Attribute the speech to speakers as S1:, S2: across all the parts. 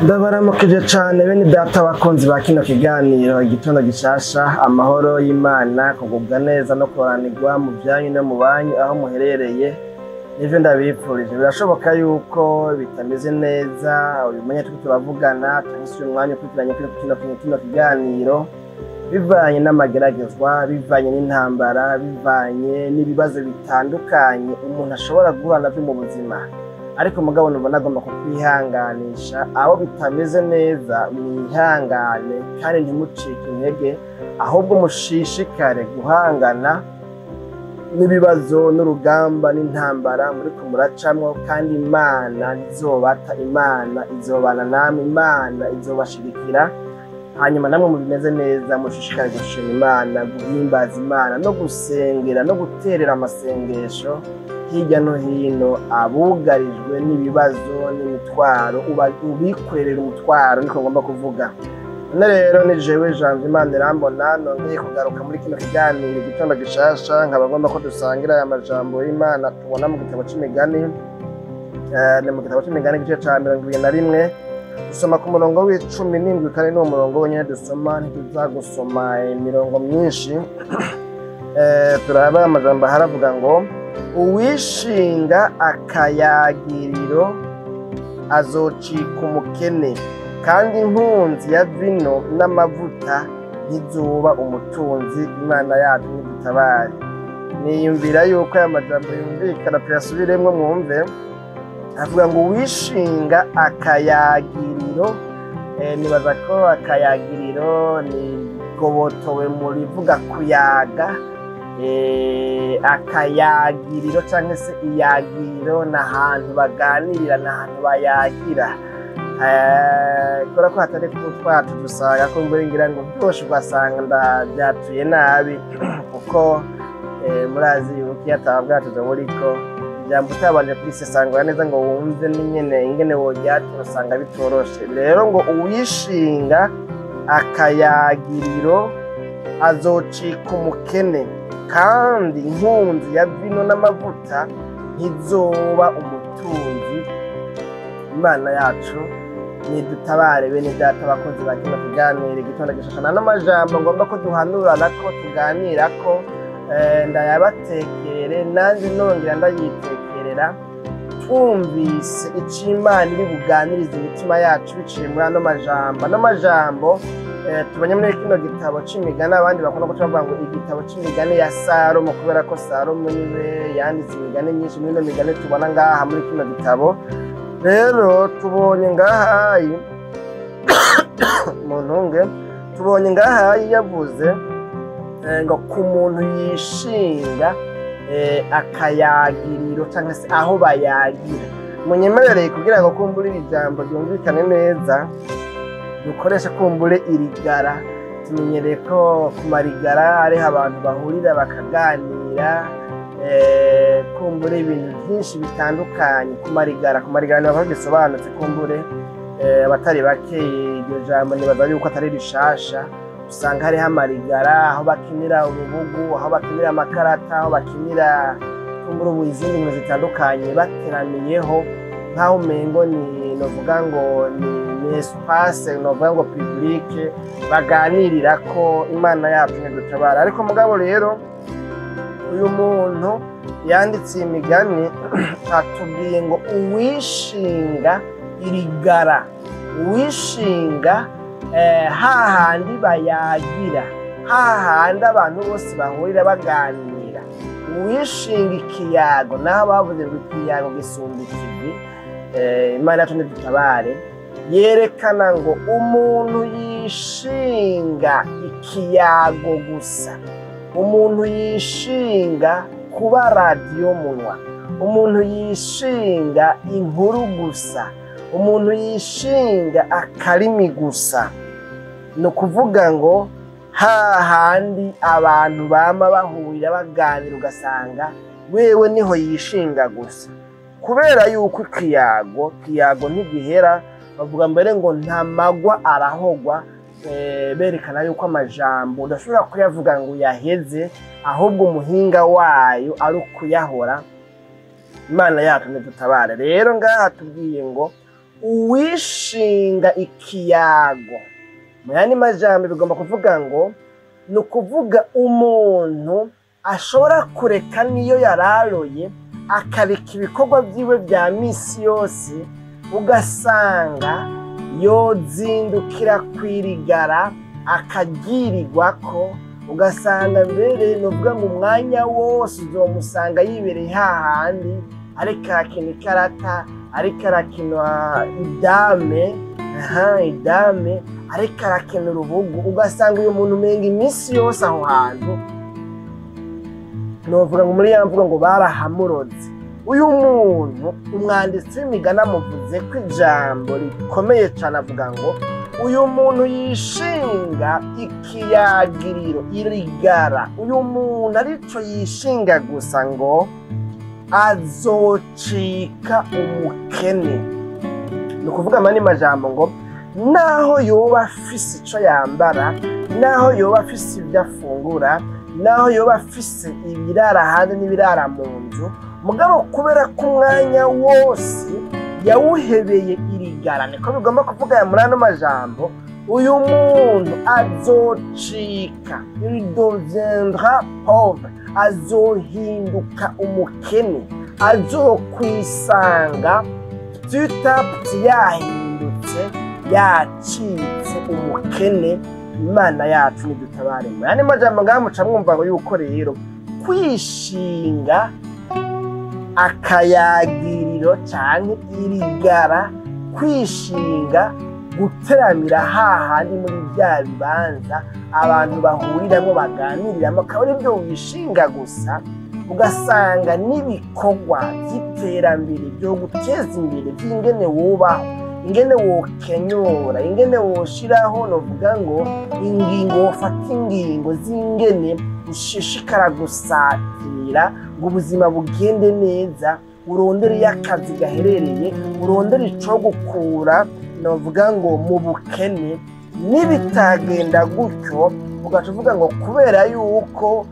S1: Ndabaramukije cane bene data bakunzi ba kino kiganiro Igitondo Gishasha. Amahoro y'Imana, kugubwa neza no kuranirwa mu byanyu no mu banyu aho muherereye, nivyo ndabipfurije. Birashoboka yuko bitameze neza uyu mwanya turiko turavugana, canke se uyu mwanya ukurikiranye kino kiganiro, bivanye n'amageragezwa, bivanye n'intambara, bivanye n'ibibazo bitandukanye umuntu ashobora guhura navyo mu buzima. Ariko mugabo nubona agomba kukwihanganisha, aho bitameze neza mwihangane kandi ntimucike intege, ahubwo mushishikare guhangana n'ibibazo n'urugamba n'intambara muriko muracamwo, kandi Imana ntizobata, Imana izobana namwe, Imana izobashigikira. Hanyuma namwe mubimeze neza mushishikare gushima Imana, guhimbaza Imana no gusengera no guterera amasengesho hirya no hino abugarijwe n'ibibazo n'imitwaro, ubikorera umutwaro, niko ngomba kuvuga. None rero ni jewe Janvier Imana irambona, nongeye kugaruka muri kino kiganiro Igitondo Gishasha, nkaba ngomba ko dusangira aya majambo y'Imana tubona mu gitabo c'Imigani. Ni mu gitabo c'Imigani igice ca 21, dusoma ku murongo w'17, kandi n'uwo murongo wonyene dusoma, ntituza gusoma imirongo myinshi. Turaba amajambo aharavuga ngo: "Uwishinga akayagiriro azocika umukene, kandi inkunzi ya vino n'amavuta ntizuba umutunzi. Imana yacu nidutabare." Niyumvira yuko aya majambo yumvikana, tuyasubiremwo mwumve. Avuga ngo: "Uwishinga akayagiriro." Nibaza ko akayagiriro ni gobotowe mu rivuga kuyaga. Akayagiriro cyangwa se iyagiriro ni ahantu baganirira, ni ahantu bayagira. Kubera ko hatari ku twacu, dusanga ko mbere ngira ngo byose ugasanga ndabyatuye nabi, kuko murazi yuko iyo ataba bwatuze buriko ijambo utabanje kurisesangura neza ngo wumve n'inyene ingene woryatura, usanga bitoroshe. Rero ngo: "Uwishinga akayagiriro azocika umukene, kandi inkunzi ya vino n'amavuta ntizoba umutunzi. Imana yacu nidutabare." Bene data bakunzi ba kino kiganiro Igitondo Gishasha, n'amajambo ngomba ko duhanurana, ko tuganira, ko ndayabatekere nanjye nongera ndayitekerera, twumvise ico Imana iri buganiriza imitima yacu biciye muri ano majambo. Ano majambo tubonye muri kino gitabo c'Imigani, abandi bakunda guca bavuga ngo igitabo c'Imigani ya Salomo, kubera ko Salomo niwe yanditse imigani myinshi muri ino migani tubona ngaha muri kino gitabo. Rero tubonye ngahayi mu ntunge, tubonye ngahayi yavuze ngo ku muntu yishinga akayagiriro cyangwa se aho bayagira. Munyemerereye kugira ngo kumbure iri jambo ryumvikane neza, dukoreshe kumbure irigara. Tumenyereye ko ku marigara ariho abantu bahurira bakaganira, kumbure ibintu byinshi bitandukanye ku marigara. Ku marigara nibaza ko gisobanutse, kumbure abatari bake iryo jambo nibaza yuko atari rishasha. Usanga hariho amarigara aho bakinira urubugu, aho bakinira amakarata, aho bakinira kumbure ubu izindi nkino zitandukanye, bateraniyeho nk'aho umengo ni novuga ngo ni espace, novuga ngo publique, baganirira ko. Imana yacu ntidutabara. Ariko mugabo rero uyu muntu yanditse iyi migani atubwiye ngo uwishinga irigara, uwishinga hahandi bayagira, hahandi abantu bose bahurira baganira, uwishinga ikiyago, naho bavuze ngo ikiyago gisumba ikivi. Imana yacu ntidutabare. Yerekana ngo umuntu yishinga ikiyago gusa, umuntu yishinga kuba radiyo munwa, umuntu yishinga inkuru gusa, umuntu yishinga akarimi gusa, ni ukuvuga ngo hahandi abantu bama bahurira baganira, ugasanga wewe niho yishinga gusa, kubera yuko ikiyago ntigihera. Bavuga mbere ngo nta magwa arahogwa, berekana yuko amajambo udashobora kuyavuga ngo uyaheze, ahubwo umuhinga wayo ari ukuyahora. Imana yacu ntidutabare. Rero ngaha tubwiye ngo Uwishinga ikiyago, mu yandi majambo bigomba kuvuga ngo ni ukuvuga umuntu ashobora kureka niyo yararoye, akareka ibikorwa byiwe bya misi yose, ugasanga yozindukira kwirigara akagirirwako, ugasanga mbere nuvuga ngo umwanya wose uzomusanga yibereye hahandi, ariko arakina ikarata, ariko arakina idame, aha idame, ariko arakina urubugu, ugasanga uyu muntu umenga iminsi yose aho hantu, novuga ngo muri ya mvugo ngo barahamuroze. Uyu muntu umwanditsi w'imigani amuvuze ko ijambo rikomeye cyane, avuga ngo uyu muntu yishinga ikiyagiriro irigara, uyu muntu arico yishinga gusa ngo azocika umukene. Ni ukuvuga amani majambo ngo naho yoba afise ico yambara, naho yoba afise ibyo afungura, naho yoba afise ibirara hanze n'ibirara mu nzu, mugabo kubera ko umwanya wose yawuhebeye irigara, niko bigomba kuvuga muri ano majambo, uyu muntu azocika, il deviendra pauvre, azohinduka umukene, azokwisanga petit à petit yahindutse, yacitse umukene. Imana yacu nidutabare. Mu yandi majambo ngaha muca mwumva ngo yuko rero kwishinga akayagiriro canke irigara, kwishinga guteramira hahandi muri bya bibanza abantu bahuriramwo baganiriramo, akaba aribyo wishinga gusa, ugasanga n'ibikorwa by'iterambere byo guteza imbere by'ingene wubaho, ingene wokenyura, ingene woshiraho, novuga ngo ingingo wofata, ingingo z'ingene ushishikara gusatira ngo ubuzima bugende neza, urondere iyo akazi gaherereye, urondere ico gukura novuga ngo mu bukene. Nibitagenda gutyo, ugaca uvuga ngo kubera yuko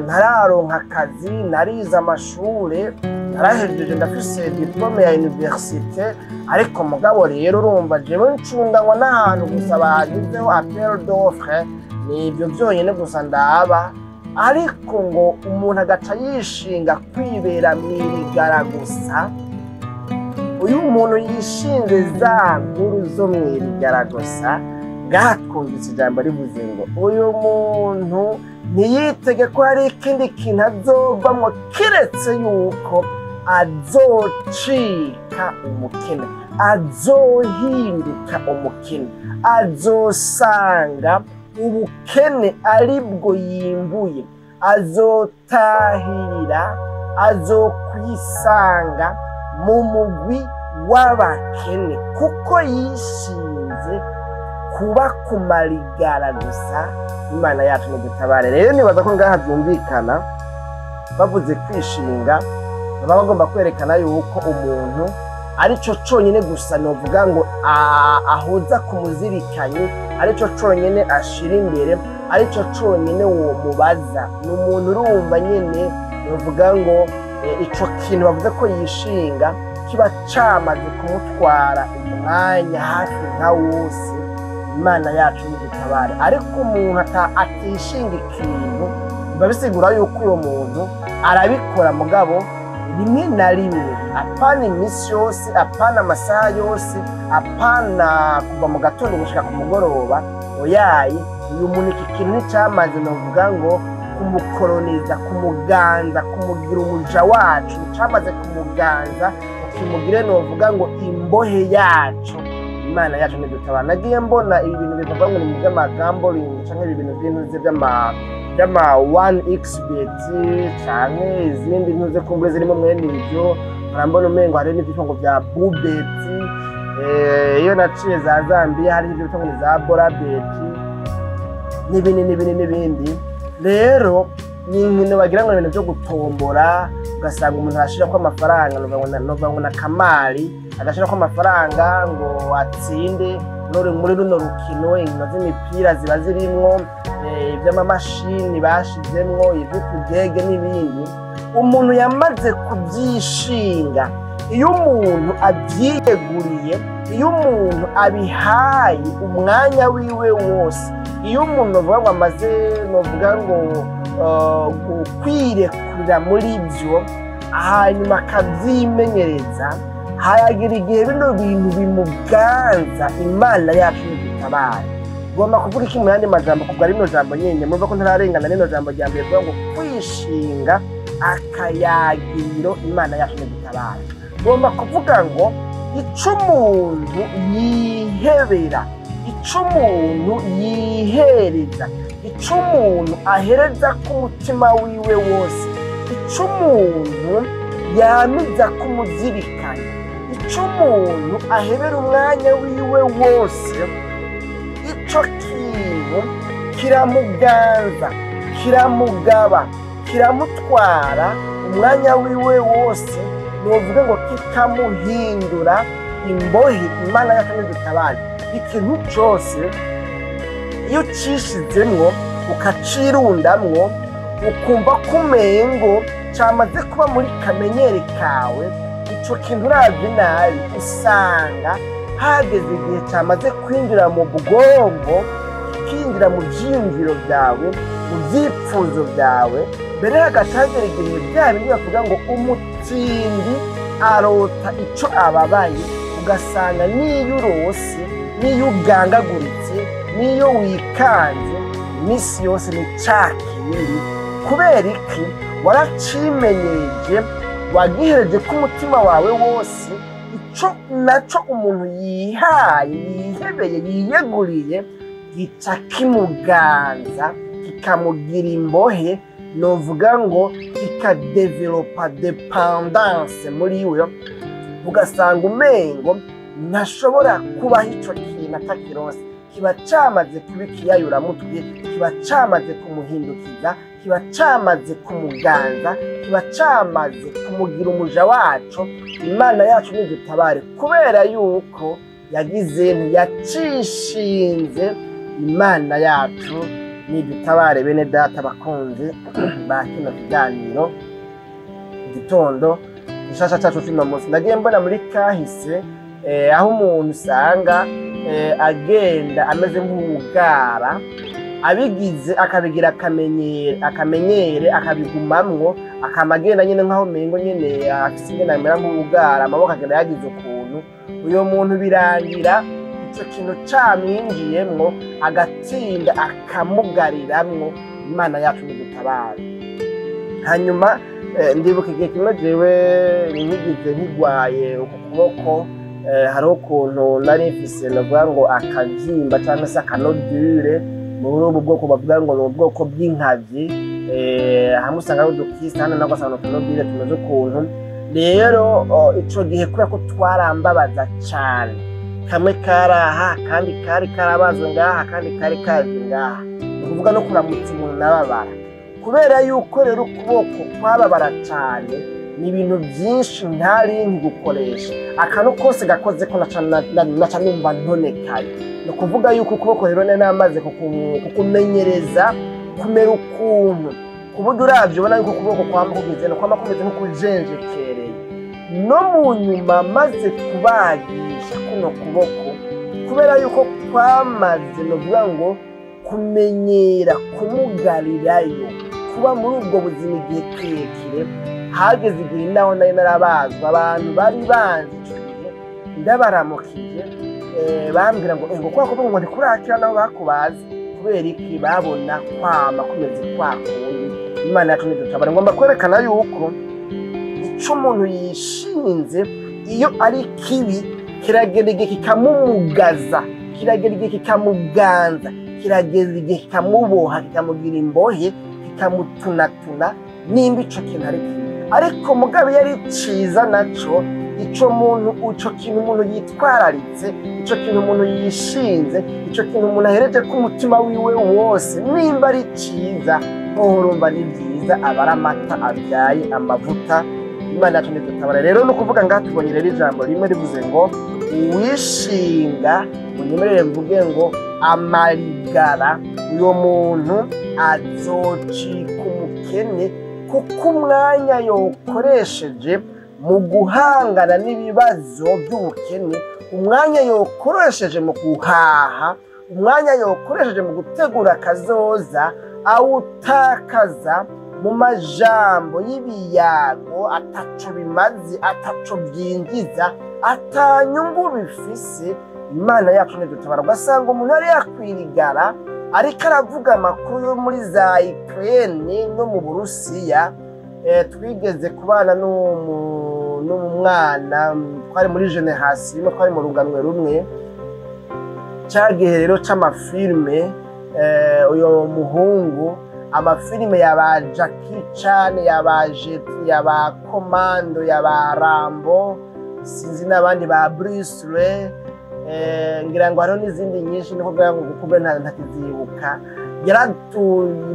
S1: ntararonka akazi, narize amashure, narahejeje, ndafise diplôme ya université, ariko mugabo rero urumva jewe ncunganwa n'ahantu gusa bagizeho appel d'offre, nibyo byonyine gusa ndaba. Ariko ngo umuntu agaca yishinga kwibera mw'irigara gusa, uyu muntu yishinze za nkuru zo mw'irigara gusa, ngaha twumvise ijambo rivuze ngo uyu muntu ntiyitege ko hari ikindi kintu azovamwo kiretse yuko azocika umukene, azohinduka umukene, azosanga ubukene aribwo yimbuye, azotahirira, azokwisanga mu mugwi w'abakene, kuko yishinze kuba kumarigara gusa. Imana yacu nidutabare. Rero nibaza ko ngaha byumvikana, bavuze kwishinga baba bagomba kwerekana yuko umuntu arico conyine gusa novuga ngo ahoza ku muzirikanyi, arico conyine ashira imbere, arico conyine uwo mubaza. Ni umuntu urumva nyene novuga ngo ico kintu bavuze ko yishinga kiba camaze kumutwara umwanya hafi nka wose. Imana yacu nidutabare. Ariko umuntu atishinga ikintu, biba bisigura yuko uyo muntu arabikora mugabo rimwe na rimwe, apana iminsi yose, apana amasaha yose, apana kuva mu gatondo gushika ku mugoroba. Oyaye, uyu muntu iki kintu nticamaze novuga ngo kumukoroniza, kumuganza, kumugira umuja wacu, nticamaze kumuganza kimugire novuga ngo imbohe yacu. Imana yacu nidutabara. Nagiye mbona ibi bintu bivuga ngo ni mu by'amagambling canke ibi bintu by'intuze by'ama 1xbet canke izindi ntuze kumbure zirimo mwene ivyo, arambona umengo hari n'ivyitwa ngo vya bubet, iyo naciye za Zambia hari ivyo bitwa ngo ni za borabet n'ibindi n'ibindi n'ibindi. Rero ni inkino bagira ngo ni ibintu vyo gutombora, ugasanga umuntu arashirako amafaranga, novuga ngo na kamari, agashirako amafaranga ngo atsinde muri runo rukino. Inkino z'imipira ziba zirimwo, ivy'amamashini bashizemwo, ivy'utudege n'ibindi. Umuntu yamaze kuvyishinga, Iyo umuntu abyiyeguriye, iyo umuntu abihaye umwanya wiwe wose, iyo umuntu bavuga ngo amaze, novuga ngo kwirekurira muri byo, hanyuma akabyimenyereza, haragira igihe bino bintu bimuganza. Imana yacu ntidutabare. Ngomba kuvuga iki mu yandi majambo kubwa rino jambo nyene? Murumva ko ntararengana rino jambo rya mbere, kuvuga ngo kwishinga akayagiro. Imana yacu ntidutabare. Ngomba kuvuga ngo ico umuntu yihebera, ico umuntu yihereza, ico umuntu ahereza k'umutima wiwe wose, ico umuntu yamiza kumuzirikana, ico umuntu ahebera umwanya wiwe wose, ico kintu kiramuganza, kiramugaba, kiramutwara umwanya wiwe wose, novuga ngo kikamuhindura imbohe. Imana yacu ntidutabare. Ikintu cose iyo ucishizemwo, ukacirundamwo, ukumva ko umengo camaze kuba muri kamenyere kawe, ico kintu uravye nabi usanga hageze igihe camaze kwinjira mu bwonko, kikinjira mu vyiyumviro vyawe, mu vyipfuzo vyawe, mbere hagaca hagera igihe bya bindi bavuga ngo umutindi arota ico ababaye. Ugasanga n'iyo urose, n'iyo ugangaguritse, n'iyo wikanze, iminsi yose ni ca kindi. Kubera iki? Waracimenyeje, wagihereje ko umutima wawe wose. Ico naco umuntu yihaye, yihebeye, yiyeguriye, gica kimuganza, kikamugira imbohe, novuga ngo kikadevelopa dépendance muri we, ugasanga umengo ntashobora kubaho ico kintu atakironse. Kiba camaze kuba ikiyayuramutwe, kiba camaze kumuhindukiza, kiba camaze kumuganza, kiba camaze kumugira umuja waco. Imana yacu nidutabare, kubera yuko yagize yacishinze. Imana yacu nidutabare. Bene data bakunze ba kino kiganiro, igitondo gishasha cacu c'uno munsi, ndagiye mbona muri kahise aho umuntu usanga agenda ameze nk'uwugara, abigize akabigira akamenyere, akamenyere akabigumamwo, akama agenda nyene nk'aho umengo nyene afise ingene amera nk'uwugara, amaboko agenda yagize ukuntu. Uyo muntu birangira ico kintu camwinjiyemwo, agatsinda akamugariramwo. Imana yacu nidutabare. Hanyuma ndibuka igihe kimwe jewe nkigize nkigwaye uku kuboko, hariho ukuntu nari mfise, navuga ngo akavyimba cyangwa se aka nodule, muri ubu bwoko bavuga ngo ni ubwoko bw'inkavyi, hamwe usanga ari udukisi, hano nako usanga utu nodule tumeze ukuntu. Rero ico gihe kubera ko twarambabaza cane, kamwe kari aha, akandi kari karabazwe ngaha, akandi kari kaje ngaha, ni ukuvuga no kuramutsa umuntu nababara. Kubera yuko rero ukuboko kwababara cane, ni ibintu byinshi ntari gukoresha, akantu kose gakoze ko naca numva ntonekaye. Ni ukuvuga yuko ukuboko rero nari namaze kukumenyereza kumera ukuntu, ku buryo uravye ubona yuko ukuboko kwama kugize kwama kumeze nk'ukujenjekereye. No mu nyuma maze kubagisha kuno kuboko, kubera yuko kwamaze, novuga ngo kumenyera kumugarirayo, kuba muri ubwo buzima igihe kirekire, hageze igihe naho nari narabazwa, abantu bari banzi ico gihe ndabaramukije, bambwira ngo ngo kwa kuvuga ngo ntikurakira naho bakubazi. Kubera iki? Babona kwama kumeze kwa kundi. Imana yacu nidutabara. Ngomba kwerekana yuko ico umuntu yishinze, iyo ari kibi, kiragera igihe kikamumugaza, kiragera igihe kikamuganza, kirageza igihe kikamuboha, kikamugira imbohe, kikamutunatuna, nimba ico kintu ari kibi. Ariko mugabe iyo ari ciza naco, ico muntu, ico kintu umuntu yitwararitse, ico kintu umuntu yishinze, ico kintu umuntu ahereje ko umutima wiwe wose, nimba ari ciza, hoho urumva ni vyiza, aba ari amata abyaye amavuta. Imana yacu ntidutabara. Rero ni ukuvuga ngaha tubonye rero ijambo rimwe rivuze ngo uwishinga, munyemerere mvuge ngo amarigara, uyo muntu azocika umukene, kuko umwanya yokoresheje mu guhangana n'ibibazo by'ubukene, umwanya yokoresheje mu guhaha, umwanya yokoresheje mu gutegura akazoza, awutakaza mu majambo y'ibiyago ataco bimaze, ataco byinjiza, atanyungu bifise. Imana yacu ntidutabara. Ugasanga umuntu yari yakwirigara ariko aravuga amakuru yo muri za Ukraine no mu Burusiya. Twigeze kubana n'umwana twari muri génération imwe, twari mu runganwe rumwe. Ca gihe rero c'amafilme, uyo muhungu amafilme yaba Jackie Chan, yaba Jet, yaba Commando, yaba Rambo, sinzi n'abandi ba Bruce Lee, ngira ngo hariho n'izindi nyinshi, niko kugira ngo kuko ntakizibuka. Yaratu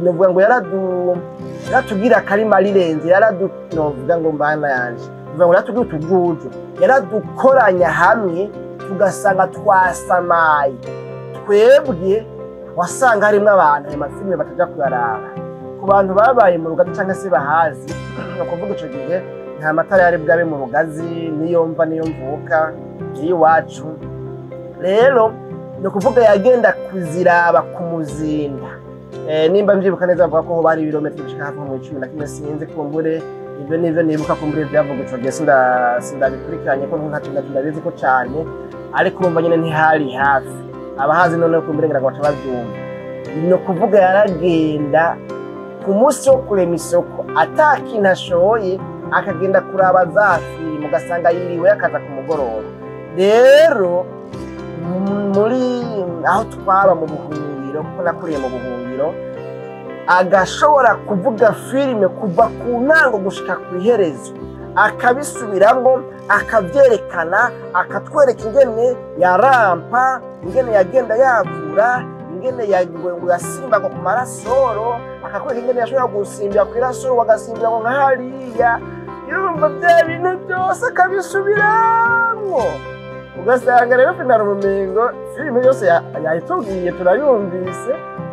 S1: novuga ngo yaratubwira akarima rirenze, yaradu novuga ngo mbana yanje, novuga ngo yaratubwira utujuju, yaradukoranya hamwe tugasanga twasamaye. Twebwe wasanga harimwo abantu ayo mafilme bataja kuyaraba. Ku bantu babaye mu Rugazi canke se bahazi, ni ukuvuga ico gihe nta matara yari bwabe mu Rugazi, niyo mva niyo mvuka iwacu. Rero ni ukuvuga yagenda kuziraba ku Muzinda. Nimba mbyibuka neza, bavuga ko hoba hari ibirometero bishika hafi mu 11, sinzi, kumbure ibyo nivyo nibuka, kumbure ibyavuga ico gihe sindabikurikiranye ko ntaco ndabizi ko cane, ariko urumva nyene ntihari hafi. Abahazi noneho kumbure ngira ngo baca bavyumva. Ni ukuvuga yaragenda ku munsi wo kurema isoko ata kintu ashoye, akagenda kuraba za filime, ugasanga yiriwe akaza ku mugoroba. Rero muri aho twaba mu buhungiro, kuko nakuriye mu buhungiro, agashobora kuvuga filime kuva ku ntango gushika ku iherezo, akabisubiramwo, akavyerekana, akatwereka ingene yarampa, ingene yagenda yavura, ingene ngo yasimba ngo ku marasoro, akakwereka ingene yashobora gusimbira kw'irasoro, bagasimbira ngo nka hariya. Yumva bya bintu byose akabisubiramwo, ugasanga rero finara ubumengo filime yose yayitubwiye turayumvise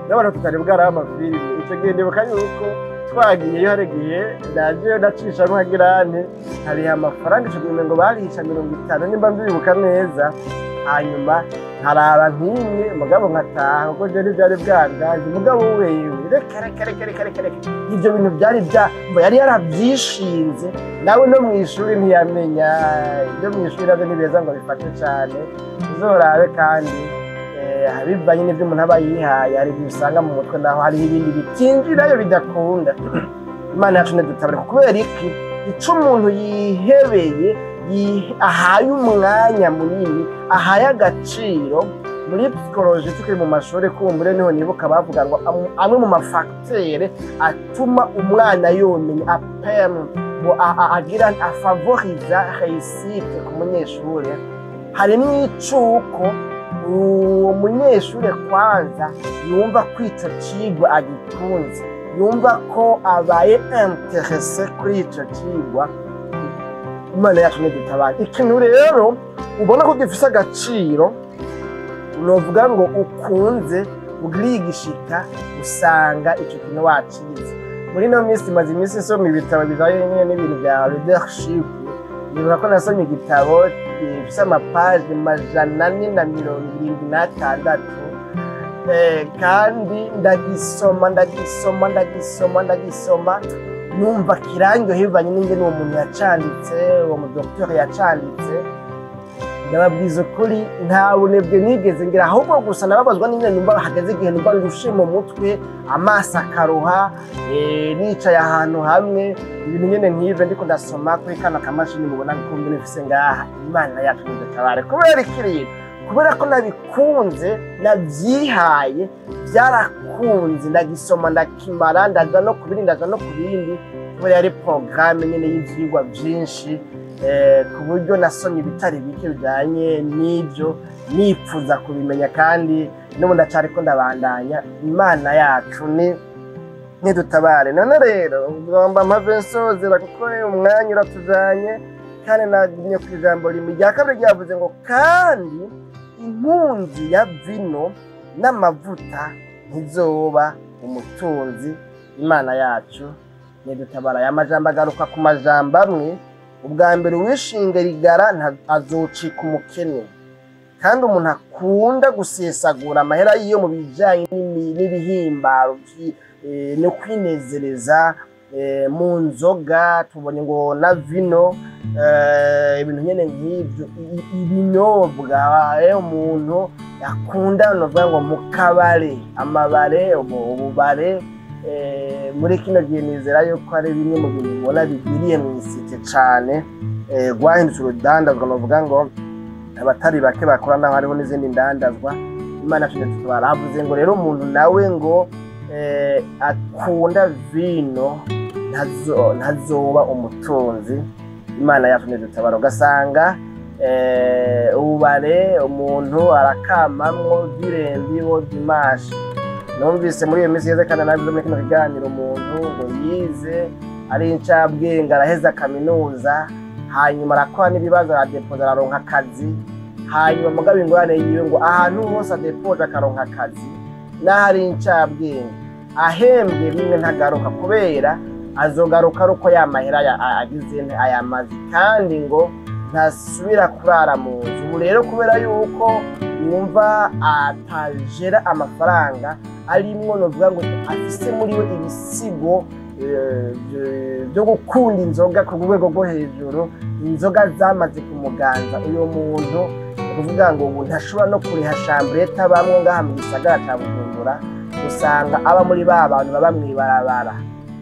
S1: n'abantu tutari bwarabe amafilime. Ico gihe ndibuka yuko twagiyeyo, hari igihe naje ndacishamo nkagirante nkariha amafaranga. Ico gihe umengo barihisha 50 nimba mbyibuka neza, hanyuma nkaraba nk'imwe, mugabo nkataha kuko je ntivyari bwandaje. Mugabo wewe reka reka reka reka reka reka, ivyo bintu byari bya yari yaravyishinze nawe. No mw'ishuri ntiyamenya ibyo mw'ishuri, navyo ntibeza ngo bifate cane. Uzorabe kandi bivanye n'ivyo umuntu aba yihaye, hari igihe usanga mu mutwe naho hariho ibindi bitinjirayo bidakunda. Imana yacu ntidutabare. Kubera iki? Ico umuntu yihebeye, ahaye umwanya munini, ahaye agaciro. Muri psychologie tukiri mu mashuri, kumbure niho nibuka bavuga ngo amwe mu mafacteurs atuma umwana yomenya apem ngo agira afavoriza réussite ku munyeshure, harimwo icuko uwo munyeshure kwanza yumva ko ico cigwa agikunze, yumva ko abaye intéressé kuri ico cigwa. Imana yacu ntidutabare. Ikintu rero ubona ko gifise agaciro, novuga ngo ukunze ugirigishika, usanga ico kintu wacize. Muri ino minsi maze iminsi nsoma ibitabo bijanye nyene n'ibintu bya leadership. Nibuka ko nasomye igitabo gifise amapaje 476, kandi ndagisoma, ndagisoma, ndagisoma, ndagisoma, numva kirandyoheye bivanye n'ingene uwo muntu yacanditse, uwo mudokiteri yacanditse. Ndababwiza ukuri, nta bunebwe nigeze ngira, ahubwo gusa nababazwa n'ingene numva hageze igihe numva ndushe mu mutwe, amaso akaruha, nicaye ahantu hamwe, ibintu nyene nk'ivyo, ndiko ndasoma kuri kano kamashini mubona ko mfise ngaha. Imana yacu nidutabare. Kubera iki rero? Kubera ko nabikunze, navyihaye, byarakunze, ndagisoma ndakimara, ndaja no ku bindi, ndaja no ku bindi, kubera yari porogaramu nyene y'ivyigwa vyinshi, ku buryo nasomye ibitari bike bijanye n'ivyo nipfuza kubimenya, kandi n'ubu ndacariko ndabandanya. Imana yacu ni nidutabare. None rero ngomba mpave nsozera kuko umwanya uratujanye, kandi nagumye ku ijambo rimwe rya kabiri ryavuze ngo: "Kandi inkunzi ya vino n'amavuta ntizoba umutunzi." Imana yacu nidutabara. Aya majambo agaruka ku majambo amwe. Ubwa mbere, uwishinga rigara azocika umukene, kandi umuntu akunda gusesagura amahera yiyo mu bijanye n'ibihimbaro no kwinezereza, mu nzoga, tubonye ngo na vino, ibintu nyene nk'ivyo, ibinyobwa, umuntu akunda, novuga ngo mu kabare, amabare, ububare, muri kino gihe nizera yuko ari bimwe mu bintu ubona bigwiriye mw'isite cane, rwahindutse urudandazwa, novuga ngo abatari bake bakora, naho hariho n'izindi ndandazwa. Imana yacu iratubara. Havuze ngo rero umuntu nawe ngo akunda vino ntazoba umutunzi. Imana yacu ntidutabara. Ugasanga ububare umuntu arakamamwo du lundi au dimanche. Numvise muri iyo minsi iheze, kandi nabivuze muri kino kiganiro, umuntu ngo yize ari incabwenge, araheza kaminuza, hanyuma arakora n'ibibazo, aradepoza, araronka akazi. Hanyuma mugabo ingorane yiwe ngo ahantu hose adepoje akaronka akazi, n'aho ari incabwenge, ahembwe bimwe ntagaruka, kubera azogaruka ari uko ya mahera agize nte ayamaze, kandi ngo ntasubira kurara mu nzu. Ubu rero kubera yuko wumva atajera amafaranga arimwo, novuga ngo afise muri we ibisigo byo gukunda inzoga ku rwego rwo hejuru, inzoga zamaze kumuganza. Uyu muntu ni ukuvuga ngo ubu ntashobora no kuriha chambrette abamwo ngaha mu gisagara ca Bujumbura. Usanga aba muri ba bantu baba mw'ibarabara,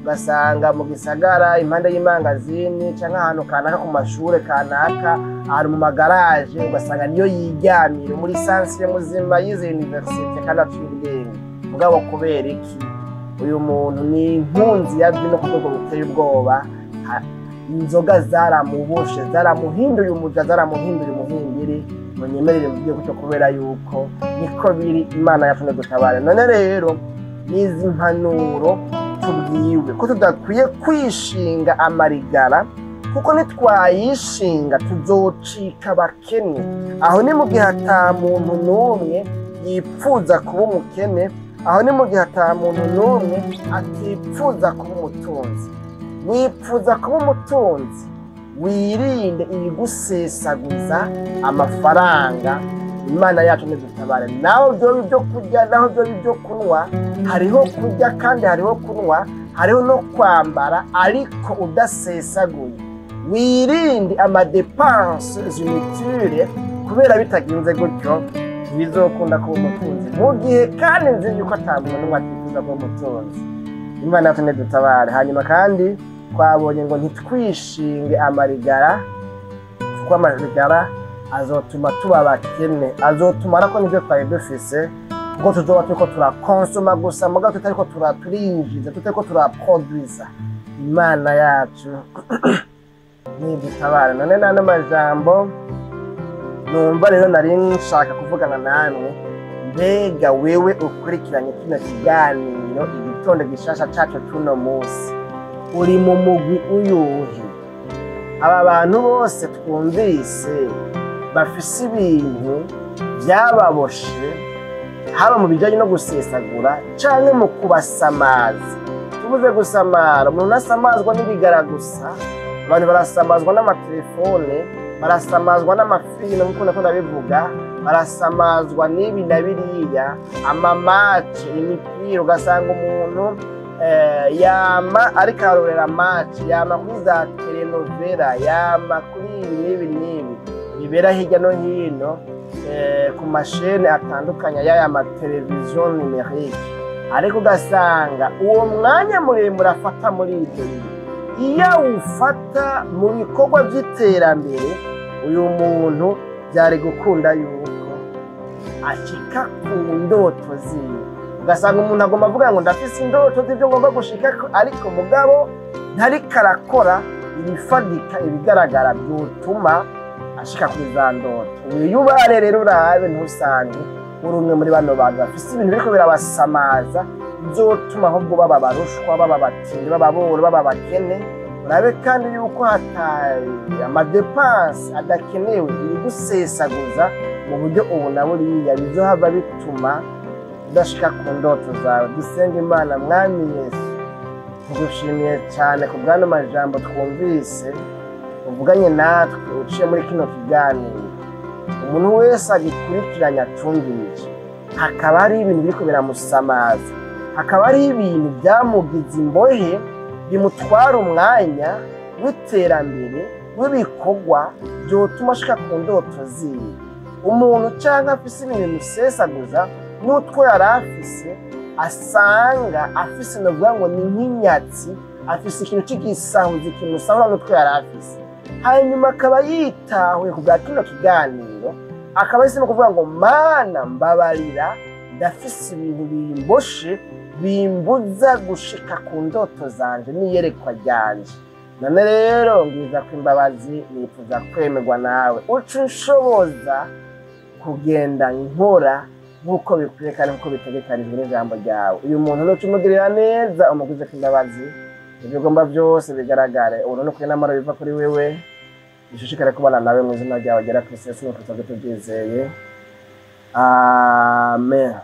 S1: ugasanga mu gisagara impande y'imangazini canke ahantu kanaka, ku mashure kanaka, ahantu mu magaraje, ugasanga niyo yiryamira. Muri sansiye muzima, yize université kandi aciye ubwenge, mugabo kubera iki? Uyu muntu ni inkunzi ya vino ku rwego ruteye ubwoba. Inzoga zaramuboshe, zaramuhinduye umuja, zaramuhinduye umuhimbiri. Munyemerere mvuge gutyo kubera yuko niko biri. Imana yacu dutabare. None rero n'izi mpanuro tubwiwe ko tudakwiye kwishinga amarigara, kuko nitwayishinga tuzocika abakene. Aho ni mu gihe ata muntu n'umwe yipfuza kuba umukene, aho ni mu gihe ata muntu n'umwe atipfuza kuba umutunzi. Wipfuza kuba umutunzi, wirinde ibigusesaguza amafaranga. Imana yacu ntidutabare. Naho byoba ibyo kurya, naho byoba ibyo kunywa, hariho kurya kandi hariho kunywa, hariho no kwambara, ariko udasesaguye. Wirinde ama dépenses inutiles, kubera bitagenze gutyo ntibizokunda kuba umutunzi, mu gihe kandi nzi yuko ata muntu n'umwe atifuza kuba umutunzi. Imana yacu ntidutabare. Hanyuma kandi twabonye ngo ntitwishinge amarigara, kuko amarigara azotuma tuba abakene, azotuma arako nivyo twari dufise, kuko tuzoba turiko turakonsoma gusa mugabo tutariko turinjiza, tutariko turaproduisa. Imana yacu ntidutabare. None nano majambo numva rero nari nshaka kuvugana namwe. Mbega wewe ukurikiranye kino kiganiro Igitondo Gishasha cacu cuno munsi, uri mu mugwi uyuhe? Aba bantu bose twumvise bafise ibintu byababoshe, haba mu bijyanye no gusesagura canke mu kubasamaza. Tubuze gusamara, umuntu asamazwa n'ibigara gusa, abantu barasamazwa n'amatelefone, barasamazwa n'amafilime nk'uko nako ndabivuga, barasamazwa n'ibi na biriya, ama match, imipira. Ugasanga umuntu yama ariko arorera match, yama kuri za telenovela, yama kuri ibi n'ibi n'ibi bibera hirya no hino ku mashene atandukanye y'aya mateleviziyo numérique. Ariko ugasanga uwo mwanya muremure afata muri ibyo bintu, iyo awufata mu bikorwa by'iterambere, uyu muntu byari gukunda yuko ashika ku ndoto ziwe. Ugasanga umuntu agomba avuga ngo ndafise indoto z'ibyo ngomba gushikako, ariko mugabo ntariko arakora ibifadika, ibigaragara byotuma ashika kuri za ndoto. Wiyubare rero, urabe ntusange uri umwe muri bano bantu bafise ibintu biriko birabasamaza, bizotuma ahubwo baba barushwa, baba batindi, baba boro, baba bakene. Urabe kandi yuko hatari ama dépenses adakenewe, ibigusesaguza mu buryo ubu na buriya, bizohava bituma udashika ku ndoto zawe. Dusenga Imana. Mwami Yesu, tugushimiye cyane ku bw'ano majambo twumvise. Uvuganye natwe uciye muri kino kiganiro. Umuntu wese agikurikiranye, acumvirije, hakaba hari ibintu biriko biramusamaza, hakaba hari ibintu byamugize imbohe, bimutwara umwanya w'iterambere, w'ibikorwa byotuma ashika ku ndoto ziwe. Umuntu canke afise ibintu bimusesaguza n'utwo yari afise, asanga afise, novuga ngo ni nk'inyatsi, afise ikintu c'igisahuzi kimusahura n'utwo yari afise, hanyuma akaba yitahuye ku bwa kino kiganiro, akaba ahisemo kuvuga ngo: "Mana, mbabarira, ndafise ibintu bimboshe, bimbuza gushika ku ndoto zanje n'iyerekwa ryanje. None rero ngwiza ko imbabazi, nifuza kwemerwa nawe, uca unshoboza kugenda nkora nk'uko bikwiye kandi nk'uko bitegekanijwe n'ijambo ryawe." Uyu muntu nuca umugirira neza, umugwize ko imbabazi, ibyo ugomba byose bigaragare. Ubuntu n'ukuri n'amahoro biva kuri wewe bishishikare kubana nawe, mu izina ryawe ryera Kristo Yesu, nuko tubyizeye, amen.